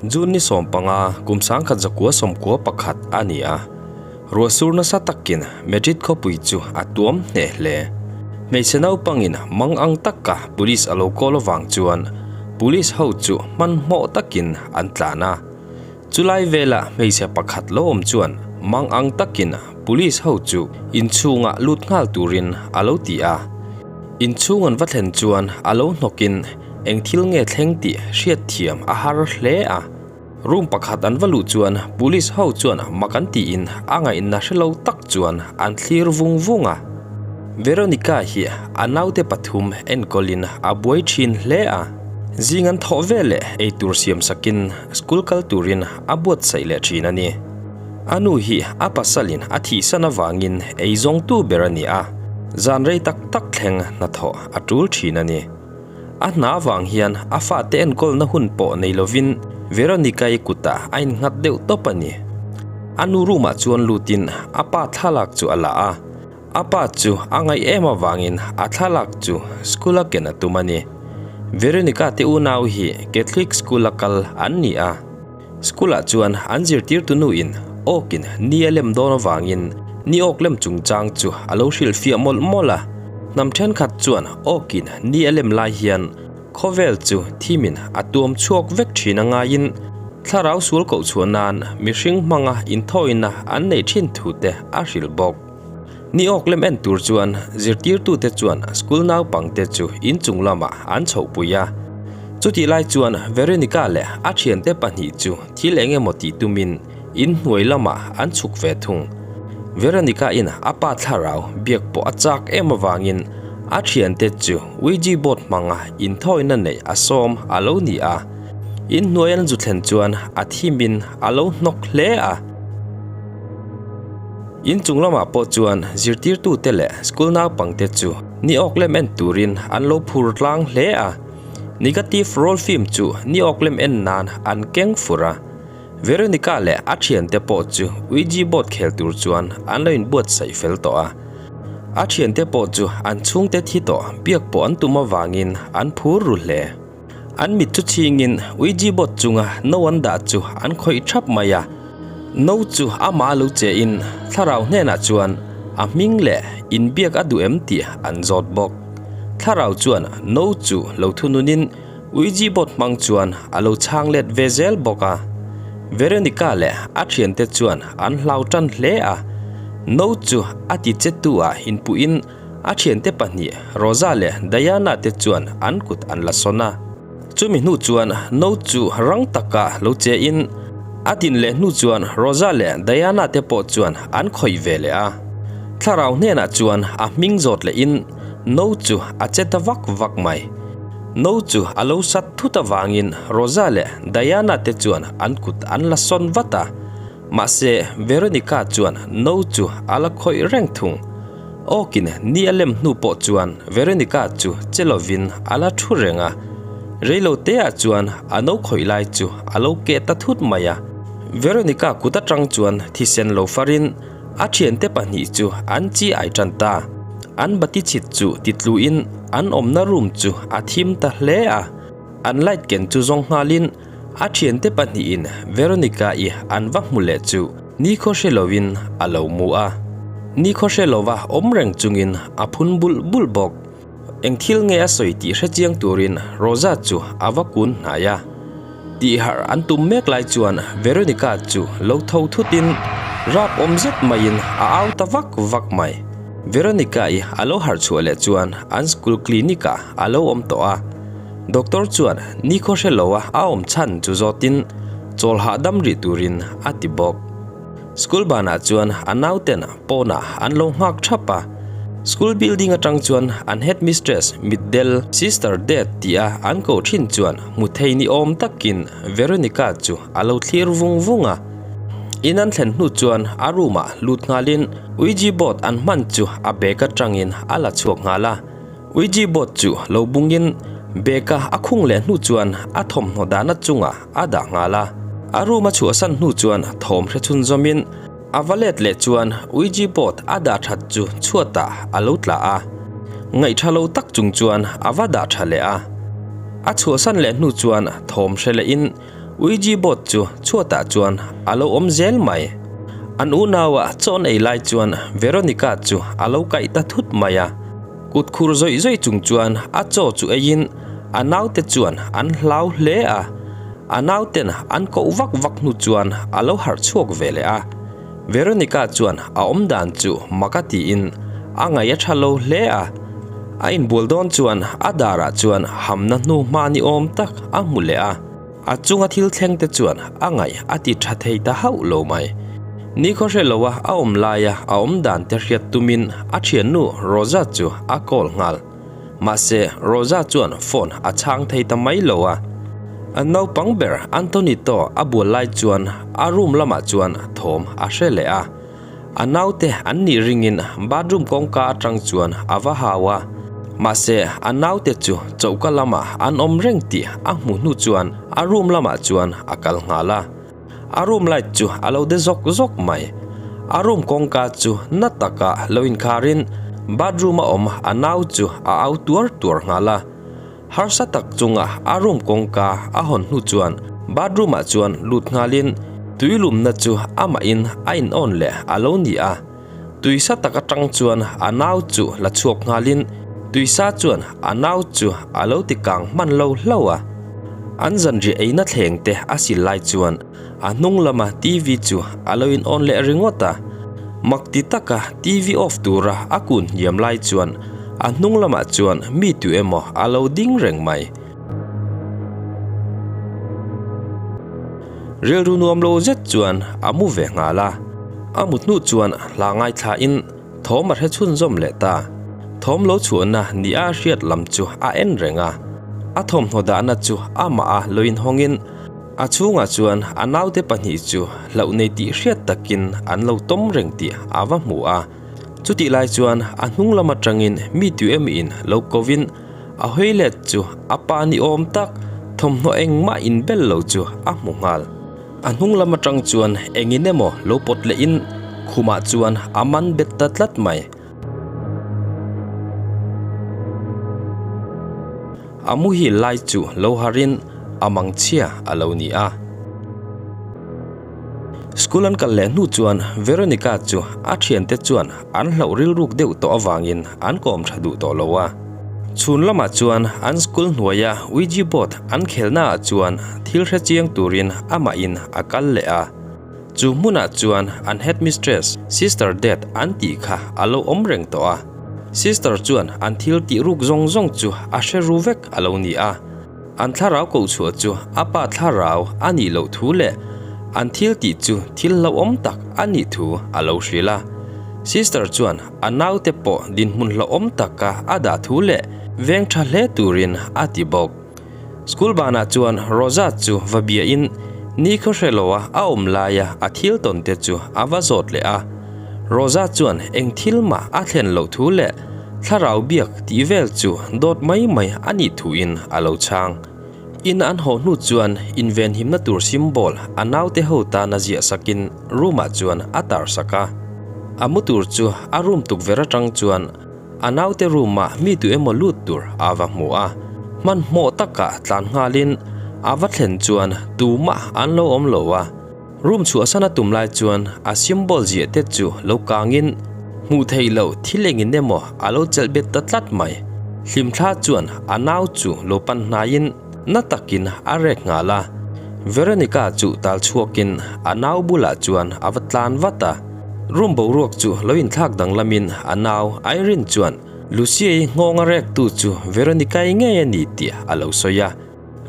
June ni 15, kum 1991 a ni a. Ruah sur nasa takin Madrid khawpui chu a tuam hneh hle. Hmeichhe naupangin mang ang taka police a lo call avang chuan police ho chu hmanhmawh takin an tlan a. Chulai vela hmeichhe pakhat lo awm chuan mang ang takin police ho chu inchhungah lut nghal turin a lo ti a. Inchhung an va thlen chuan a lo hnawkin eng thil nge thleng tih hriatthiam a har hle a. Room pakhat an va luh chuan police ho chuan mak an tiin a ngaihna hre lo tak chuan an thlir vung vung a. Veronica hi a naute pathum enkawlin a buai thin hle a. Zing an thawh veleh eitur siam sakin school kal turin a buatsaih leh thin a ni. A nu hi a pasalin a thihsan avangin eizawngtu ber a ni a, zan rei tak tak thleng hnathawh a tul thin a ni. A hna avang hian a fate enkawlna hun pawh nei lovin Veronica-i kutah a innghat deuh tawp a ni. A nu room-ah chuan lutin a pa thlalak chu a la a, a pa chu a ngaih em avangin a thlalak chu school-a ken a tum a ni. Veronica te unau hi Catholic school-a kal an ni a, school-ah chuan an zirtirtu nuin awkin ni a lem dawn avangin ni awk lem chungchang chu a lo hrilhfiah mawlh mawlh a. Hnam thenkhat chuan awkin ni a lem lai hian khawvel chu thimin a tuam chhuak vek thin a ngaiin thlarau sual koh chhuah nan mihring hmanga inthawina an neih thin thu te a hrilh bawk. Ni awk lem en tur chuan zirtirtute chuan school naupangte chu inchung lamah an chhohpui a. Chutih lai chuan Veronica leh a thiante pahnih chu thil eng emaw tih tumin inhnuai lamah an chhuk ve thung. Veronica in a pa thlarau biak pawh a chak em avangin a thiante chu Ouija board hmanga inthawina neih a sawm a lo ni a. Inhnuai an zu thlen chuan a thimin a lo hnawk hle a. Inchung lamah pawh chuan zirtirtute leh school naupangte chu ni awk lem en turin an lo phur tlang hle a. Negative roll film chu ni awk lem en nan an keng fur a. Veronica leh a thiante pawh chu Ouija board khel tur chuan an lo inbuatsaih fel tawh a. A thiante pawh chu an chhungte thi tawh biak pawh an tum avangin an phur ru hle. An mit chu chhingin Ouija board chunga no an dah chu an khawih thap mai a. No chu amah lo che in thlarau hnenah chuan a hming leh inbiak a duh em tih an zawt bawk. Thlarau chuan no chu lo thununin Ouija board hmang chuan a lo chhang let ve zel bawk a. Veronica leh a thiante chuan an hlau tan hle a. No chu a ti che tu ah inpuhin A thiante pahnih Rosa leh Diana te chuan an kut an la sawn a. Chumi hnu chuan no chu rang taka lo che in a din leh hnu chuan Rosa leh Diana te pawh chuan an khawih ve leh a. Thlarau hnenah chuan a hming zawt leh in no chu a che ta vak vak mai. No chu a lo sat thut avangin Rosa leh Diana te chuan an kut an la sawn vat a. Mahse Veronica chuan no chu a la khawih reng thung. Awkin ni a lem hnu pawh chuan Veronica chu che lovin a la thu reng a, reilo te ah chuan a no khawih lai chu a lo keh ta thut mai a. Veronica kut atang chuan thisen lo farin a thiante pahnih chu an chi ai tan ta. An bati chhit chu ti tluin an awmna room chu a thim ta hle a, an light ken chu zawng nghalin a thiante pahnihin Veronica-i an va hmu leh chu ni khaw hre lovin a lo mu a. Ni khaw hre lova awm reng chungin a phun bulh bulh bawk. Eng thil nge a sawi tih hre chiang turin Rosa chu a va kun hnai a. Tih harh an tum mek lai chuan Veronica chu lo tho thutin rap awm zet maiin a au ta vak vak mai. Veronica-i a lo harh chhuah leh chuan an school clinic-ah a lo awm tawh a. Doctor chuan nikhaw hre loa a awm chhan chu zawtin chawl hahdam rih turin a ti bawk. School banah chuan a nauten pawnah an lo nghak thap a. School building atang chuan an headmistress mitdel Sister Death tia an ko thin chuan hmu thei ni awm takin Veronica chu a lo thlir vung vung a. In an thlen hnu chuan a room ah lut nghalin Ouija board an hman chu a bag atangin a la chhuak nghal a. Ouija board chu lo bungin bag-a a khung leh hnu chuan a thawmhnaw dahna chungah a dah nghal a. A room a chhuahsan hnu chuan thawm hre chhun zawmin a va let leh chuan Ouija board a dah that chu chhuatah a lo tla a. Ngaihtha lo tak chung chuan a va dah tha leh a. A chhuahsan leh hnu chuan thawm hre lehin. Ouija board chu chhuatah chuan a lo awm zel mai. An unaua chaw an ei lai chuan Veronica chu a lo kaih ta thut mai a. Kut khur zawih zawih chung chuan a chaw chu eiin a naute chuan an hlau hle a. A nauten an koh vak vak hnu chuan a lo harh chhuak ve leh a. Veronica chuan a awm dan chu mak a tiin a ngaih a tha lo hle a. A inbual dawn chuan a darah chuan hamna hnu hma ni awm tak a hmu leh a. A chunga thil thleng te chuan a ngaih a ti tha thei ta hauh lo mai. Nikhaw hre loa a awm laia a awm dan te hriat tumin a thiannu Rosa chu a call nghal. Mahse Rosa chuan phone a chhang thei ta mai lo a. An naupang ber Antonito a bual lai chuan a room lamah chuan thawm a hre leh a. A naute an nih ringin bathroom kawngka atang chuan a va hau a, mahse a naute chu choka lamah an awm reng tih a hmuh hnu chuan a room lamah chuan a kal nghal a. A room light chu a lo de zawk zawk mai. A room kawngka chu na taka lo inkharin bathroom a awm a nau chu a au tuar tuar nghal a. Harsa tak chunga a room kawngka a hawn hnu chuan bathroom ah chuan lut nghalin tui lumna chu amahin a in on leh a lo ni a. Tui sa tak atang chuan a nau chu la chhuak nghalin tui sa chuan a nau chu a lo ti kang hman lo hlauh a. An zanriah eina thleng te a sil lai chuan a hnung lama TV chu a lo in on leh ringawt a. Mak ti taka TV off tura a kun hniam lai chuan a hnung lamah chuan mi tu emaw a lo ding reng mai. Rilru nuam lo zet chuan a mu ve nghal a. A mut hnu chuan hla ngaithlain thawm a hre chhunzawm leh ta. Thawm lo chhuahna ni a hriat lam chu a en reng a. A thawmhnaw dahna chu amah a lo inhawngin A chhungah chuan a naute pahnih chu hlauh nei tih hriat takin an lo tawm reng tih a va hmu a. Chutih lai chuan a hnung lam atangin mi tu emiin lo kovin a hawi let chu a pa ni awm tak thawmhnaw engmah inbel lo chu a hmu nghal. A hnung lam atang chuan engin emaw lo pawt lehin khumah chuan a man bet ta tlat mai. A muhil lai chu lo harin a mangchhia a lo ni a. School an kal leh hnu chuan Veronica chu a thiante chuan an hlauh rilruk deuh tawh avangin an kawm tha duh tawh lo a. Chhun lamah chuan an school hnuaia Ouija board an khelnaah chuan thil hre chiang turin amahin a kal leh a. Chu hmunah chuan an headmistress, Sister Death an tih kha a lo awm reng tawh a. Sister chuan an thil tih ruk zawng zawng chu a hre ru vek a lo ni a. An thlarau kohchhuah chu a pa thlarau a nih loh thu leh an thil tih chu thil hlauhawm tak a nih thu a lo hrilh a. Sister chuan a naute pawh dinhmun hlauhawm taka a dah thu leh veng tha hle turin a ti bawk. School banah chuan Rosa chu va biain ni khaw hre loa a awm laia a thil tawn te chu a va zawt leh a. Rosa chuan eng thil mah a thlen loh thu leh thlarau biak tih vel chu dawt mai mai a nih thuin a lo chhang. In an haw hnu chuan invenhimna tur symbol a naute ho tana ziah sakin room-ah chuan a tar sak a. A mu tur chu a room tukverh atang chuan A naute room-ah mi tu emaw lut tur a va hmu a, hmanhmawh takah tlan nghalin a va thlen chuan tumah an lo awm lo a. Room chhuahsan a tum lai chuan a symbol ziah te chu lo kangin hmuh theih loh thil engin emaw a lo chelh bet ta tlat mai. Hlimthla chuan a nau chu lo pan hnaiin na takin a rek nghal a. Veronica chu tal chhuakin a nau bulah chuan a va tlan vat a. Room boruak chu lo inthlak danglamin a nau Irene chuan Lucia-i nghawng a rektu chu Veronica-i ngei a ni tih a lo sawi a.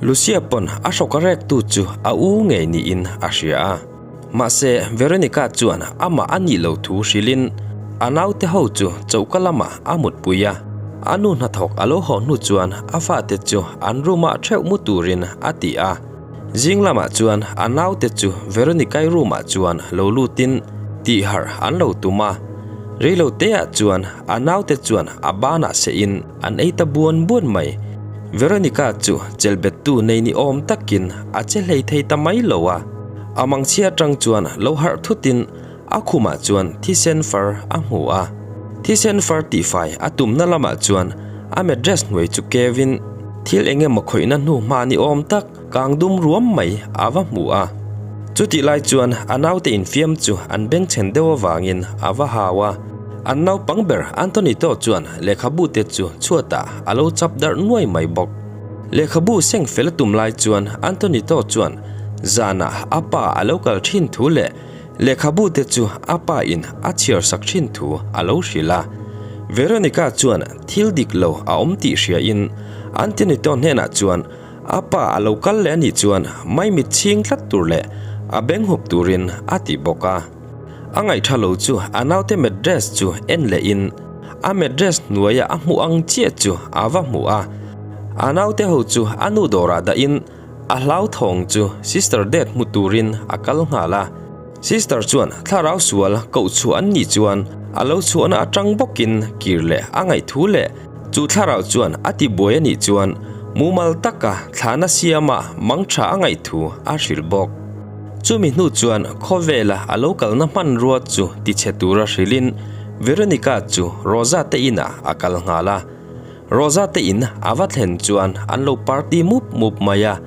Lucia pawn a hrawk a rektu chu a u ngei niin a hria a. Mahse, Veronica chuan amah a nih loh thu hrilhin a naute ho chu choka lamah a mutpui a. A nu hnathawk a lo haw hnu chuan a fate chu an room-ah theuh mu turin a ti a. Zing lamah chuan a naute chu Veronica-i room-ah chuan lo lutin tih harh an lo tum a. Reilo teah chuan a naute chuan a banah sehin an ei ta buan buan mai. Veronica chu chelbettu nei ni awm takin a che hlei thei ta mai lo a. A mangchhia atang chuan lo harh thutin a khumah chuan thisen far a hmu a. Thisen far tihfai a tumna lamah chuan a mattress hnuai chu kevin. Thil eng emaw khawihna hnu hma ni awm tak kang dum ruam mai a va hmu a. Chutih lai chuan a naute infiam chu an bengchhen deuh avangin a va hau a. An naupang ber Antonito chuan lehkhabu te chu chhuatah a lo chap darh nuai mai bawk. Lehkhabu seng fel a tum lai chuan Antonito chuan zanah a pa a lo kal thin thu leh Lehkhabu te chu a pa in a chhiar sak thin thu a lo hrilh a. Veronica chuan thil dik lo a awm tih hria in Antonito hnenah chuan a pa a lo kal leh anih chuan maimit chhing tlat tur leh a beng hup turin a ti bawk a. A ngaihtha lo chu a naute mattress chu en leh in a mattress hnuaia a hmuh ang chiah chu a va hmu a. A naute ho chu a nu dawrah dah in A hlauthawng chu Sister Death hmu turin a kal nghal a. Sister chuan thlarau sual koh chhuah an nih chuan a lo chhuahna atang bawkin kir leh a ngaih thu leh chu thlarau chuan a ti buai a nih chuan mumal taka thlahna siama mang tha a ngaih thu a hrilh bawk. Chumi hnu chuan khawvela a lo kalna hmanrua chu tichhe tura hrilhin Veronica chu Rosa te inah a kal nghal a. Rosa te in a va thlen chuan an lo party mup mup mai a,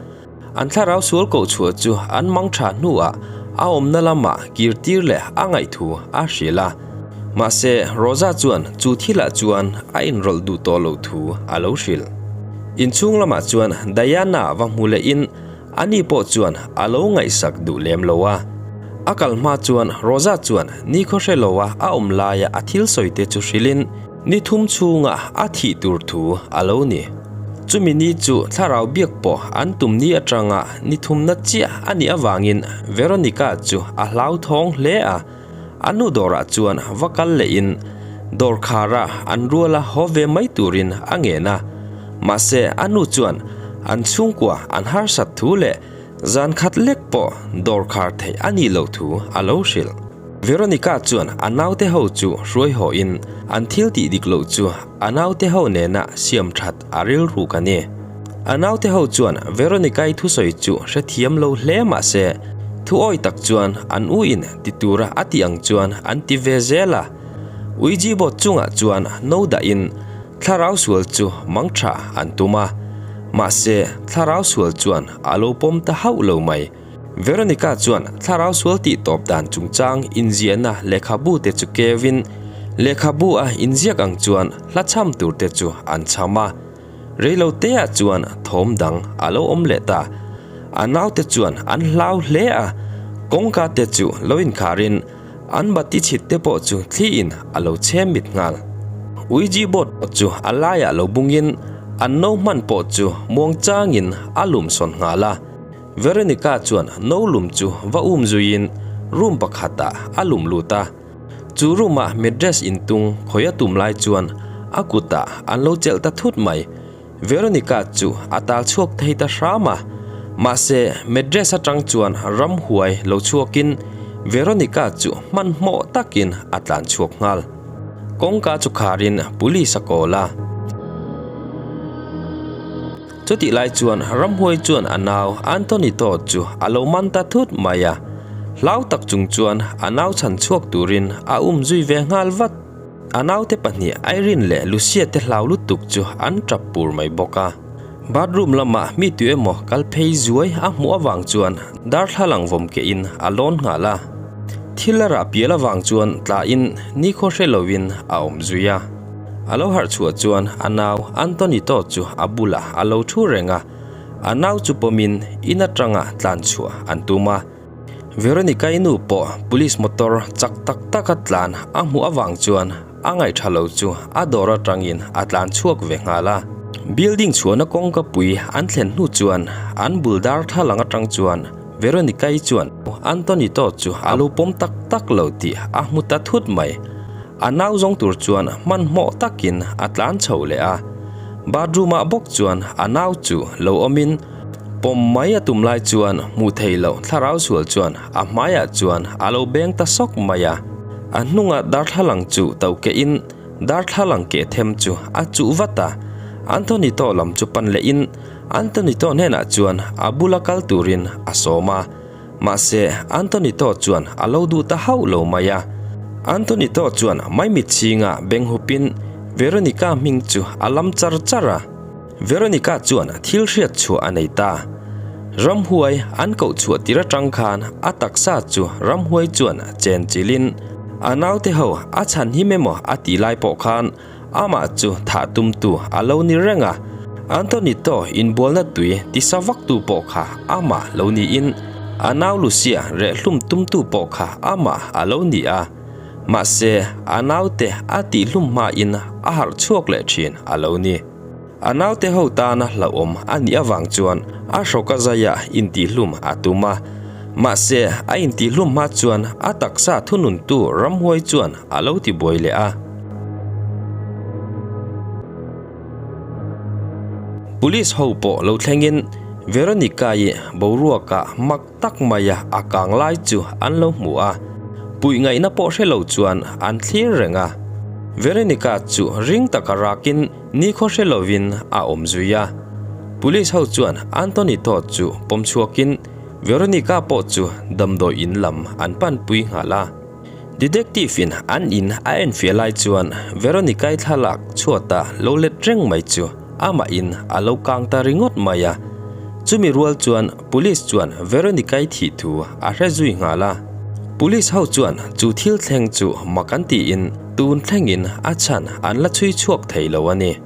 an thlarau sual koh chhuah chu an mang tha hnuah a awmna lamah kir tir leh a ngaih thu a hrilh a. Mahse, Rosa chuan chu thilah chuan a inrawlh duh tawh loh thu a lo hrilh. Inchhung lamah chuan Diana va hmu lehin Ani pawh chuan a lo ngaihsak duh lem lo a. A kal hma chuan Rosa chuan nikhaw hre loa a awm laia a thil sawi te chu hrilhin ni thum chhunga a thih tur thu a lo ni. Chumi ni chu thlarau biak pawh an tum ni atanga ni thumna chiah a nih avangin Veronica chu a hlauthawng hle a. A nu dawrah chuan va kal lehin dawr khara an ruala haw ve mai turin a ngen a. Mahse, a nu chuan an chhungkua an harsat thu leh zan khat lek pawh dawr khar theih a nih loh thu a lo hrilh. Veronica chuan a naute ho chu hruai hawhin an thil tih dik loh chu a naute ho nena siam that a rilruk a ni. A naute ho chuan Veronica-i thusawi chu hrethiam lo hle mah se, thuawi tak chuan an u in ti tura a tih ang chuan an ti ve zel a. Ouija board chungah chuan no dahin thlarau sual chu mang tha an tum a, mahse thlarau sual chuan a lo pawm ta hauh lo mai. Veronica chuan thlarau sual tih tawp dan chungchang inziahna lehkhabu te chu keuin lehkhabu a inziak ang chuan hla chham tur te chu an chham a. Reilo teah chuan thawm dang a lo awm leh ta. A naute chuan an hlau hle a, kawngka te chu lo inkharin an bati chhit te pawh chu thliin a lo chhem mit nghal. Ouija board pawh chu a laiah lo bungin an no hman pawh chu muangchangin a lum sawn nghal a. Veronica chuan no lum chu va um zuiin room pakhatah a lum lut a. Chu room ah mattress intung khawi a tum lai chuan a kutah an lo chelh ta thut mai. Veronica chu a tal chhuak thei ta hram a. Mahse, mattress atang chuan ramhuai lo chhuakin Veronica chu hmanhmawh takin a tlan chhuak nghal. Kawngka chu kharin police a call a. Chutih lai chuan ramhuai chuan a nau Anthony Todd chu a lo man ta thut mai a, hlau tak chung chuan a nau chhan chhuak turin a um zui ve nghal vat. A naute pahnih Irene leh Lucia te hlau lutuk chu an tap pur mai bawk a. Bathroom lamah mi tu emaw kal phei zuai a hmuh avang chuan darthlalang vawm kehin a lawn nghal a. Thil a rah pial avang chuan tlain nikhaw hre loin a awm zui a. A lo harh chhuah chuan a nau Antonito chu a bulah a lo thu reng a, a nau chu pawmin in atanga tlan chhuah an tum a. Veronica-i nu pawh police motor chak tak taka tlan a hmuh avang chuan a ngaihṭha lo chu a dawr atangin a tlan chhuak ve nghal a. Building chhuahna kawngka pui an thlen hnu chuan an bul darthlalang atang chuan Veronica-i chuan Antonito chu a lo pawm tak tak lo tih a hmu ta thut mai. A nau zawng tur chuan hmanhmawh takin a tlan chho leh a, bathroom ah bawk chuan a nau chu lo awmin pawm mai a tum lai chuan hmuh theih loh thlarau sual chuan a hmaiah chuan a lo beng ta sawk mai a. A hnungah darthlalang chu to kehin darthlalang keh them chu a chuh vat a, Anthony tawh lam chu pan lehin Anthony tawh hnenah chuan a bula kal turin a sawm a. Mahse, Anthony tawh chuan a lo duh ta hauh lo mai a. Anthony tawh chuan maimit chhinga beng hupin Veronica hming chu a lam char char a. Veronica chuan thil hriat chhuah a nei ta. Ramhuai an koh chhuah tir atang khan a taksa chu ramhuai chuan chen chilhin a naute ho a chhan him emaw a tih lai pawh khan amah chu thah tumtu a lo ni reng a. Antonito inbualna tui tisa vaktu pawh kha amah lo niin a nau Lucia rehhlum tumtu pawh kha amah a lo ni a. Mahse, a naute a tihhlum hmain a harh chhuak leh thin a lo ni. A naute ho tana hlauhawm a nih avang chuan a hrawka zaia intihlum a tum a. Mahse, a intihlum hma chuan a taksa thununtu ramhuai chuan a lo tibuai leh a. Police ho pawh lo thlengin Veronica-i boruakah mak tak maia a kang lai chu an lo hmu a, puih ngaihna pawh hre lo chuan an thlir reng a. Veronica chu ring taka rakin nikhaw hre lovin a awm zui a. Police ho chuan Anthony Todd chu pawm chhuakin Veronica pawh chu damdawi in lam an panpui nghal a. Detective in an in a enfiah lai chuan Veronica-i thlalak chhuata lo let reng mai chu amahin a lo kang ta ringawt mai a. Chumi rual chuan Police chuan Veronica-i thih thu a hre zui nghal a. Police ho chuan chu thil thleng chu mak an tiin tun thlengin a chhan an la chhui chhuak thei lo a ni.